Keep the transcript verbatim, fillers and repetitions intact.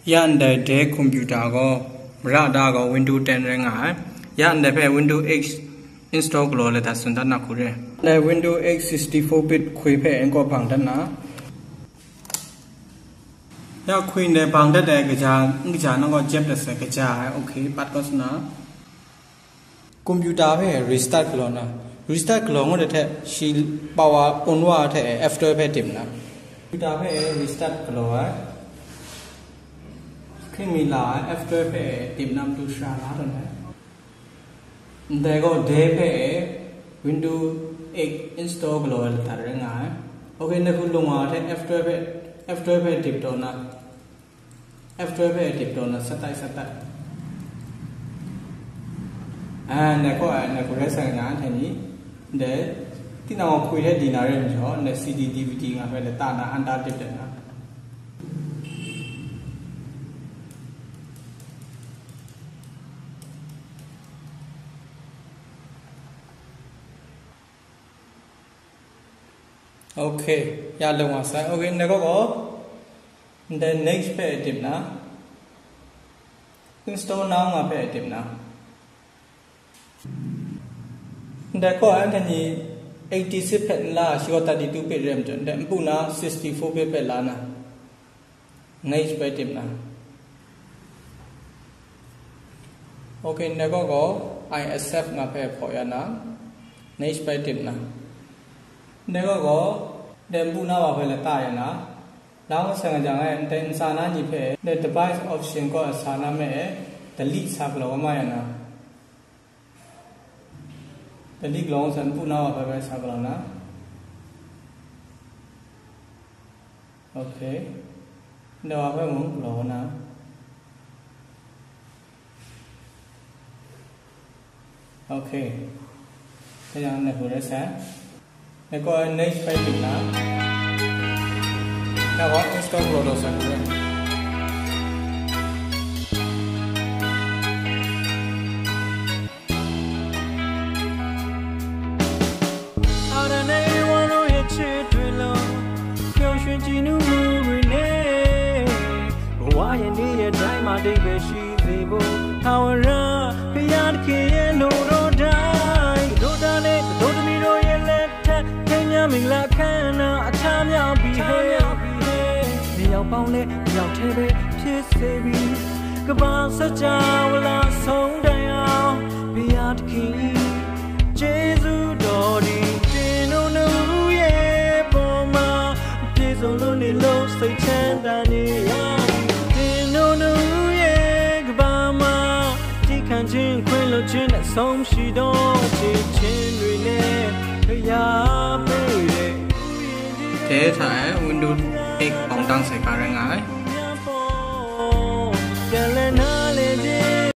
Ya ndai de computer gaw, mara da gaw Windows ten rai nga ai. Ya ndai hpe Windows eight install galaw let hta tsun dat na hku re. Ndai Windows eight sixty-four bit hkwi hpe n kaw bang dat na. Ya hkwi ndai bang dat ai kaja, n kaja nang gaw jep dat sai kaja ai, okay, pat kaw sa na. Computer hpe restart galaw na, restart galaw ngut ai hte shi power on wa ai hte F twelve hpe tim na. Computer hpe restart galaw ai. Screen mi la ai, F twelve hpe tim na matu shara la tawn ai. Ndai gaw de hpe Windows eight install galaw ai lata rai nga ai. Okay, ndai hku lung wa ai hte F twelve hpe, F twelve hpe tim taw na. F twelve hpe tim taw na, sat tai, sat tai. Ah, ndai kaw ai, ndai hku rai sai nga, anhte ni, ndai, tinang gaw hkwi hte di na re ai majaw, ndai C D, D V D nga hpe lata na, anta dip dat na. Okay, ya lung wa sai. Okay, ndai kaw gaw, ndai next hpe tim na, install now nga hpe tim na. Ndai kaw anhte ni eighty-six hpe n la, shi gaw thirty-two bit rai majaw, ndai npu na sixty-four bit hpe la na. Next hpe tim na. Okay, ndai kaw gaw I accept nga hpe hpaw ya na. Next hpe tim na. Ndai kaw gaw, ndai npu na wa hpe lata ya na. Lang masang jang e, ndai ntsa na ni hpe, ndai device option kaw sa na me e, delete sa galaw kau ma ya na. Delete galaw ngut sai, npu na wa hpe bai sa galaw na. Okay. Ndai wa hpe mung galaw na. Okay. Dai yang ndai hku rai sai. Ndai kaw next hpe tim na. Ndai kaw install galaw sai hku rai. Adonai, ဝါတို့ရဲ့ချစ်တွေလို့ ပျော်ရွှင်ကြည်နူးမှုတွေနဲ့ ဘဝရဲ့နေ့ရက်တိုင်းမှာ အဓိပ္ပာယ်ရှိစေဖို့ ထာဝရဘုရားသခင်ရဲ့ အလိုတော်အတိုင်း တို့သားနဲ့ တို့သမီးတို့ရဲ့လက်ထက် ခဲများမင်္ဂလာအခမ်းအနား အထမြောက်ပြီဟဲ။ မြောက်ပေါင်းနဲ့ မြောက်ထဲပဲဖြစ်စေပြီ။ ကမ္ဘာစကြာဝဠာဆုံးတိုင်အောင် ဘုရားသခင်၏ကျေးဇူးတော်သည် သင်တို့နှစ်ဦးရဲ့ပေါ်မှာ ပြည့်စုံလို့နေလို့ စိတ်ချမ်းသာနေရပြီ။ သင်တို့နှစ်ဦးရဲ့ကမ္ဘာမှာ သည်းခံခြင်း၊ ခွင့်လွှတ်ခြင်းနဲ့ အဆုံးမရှိသော ချစ်ခြင်းတွေနဲ့ ဘုရားပေးတဲ့ Dai hta e Windows eight bawng dang sai hkra rai nga ai.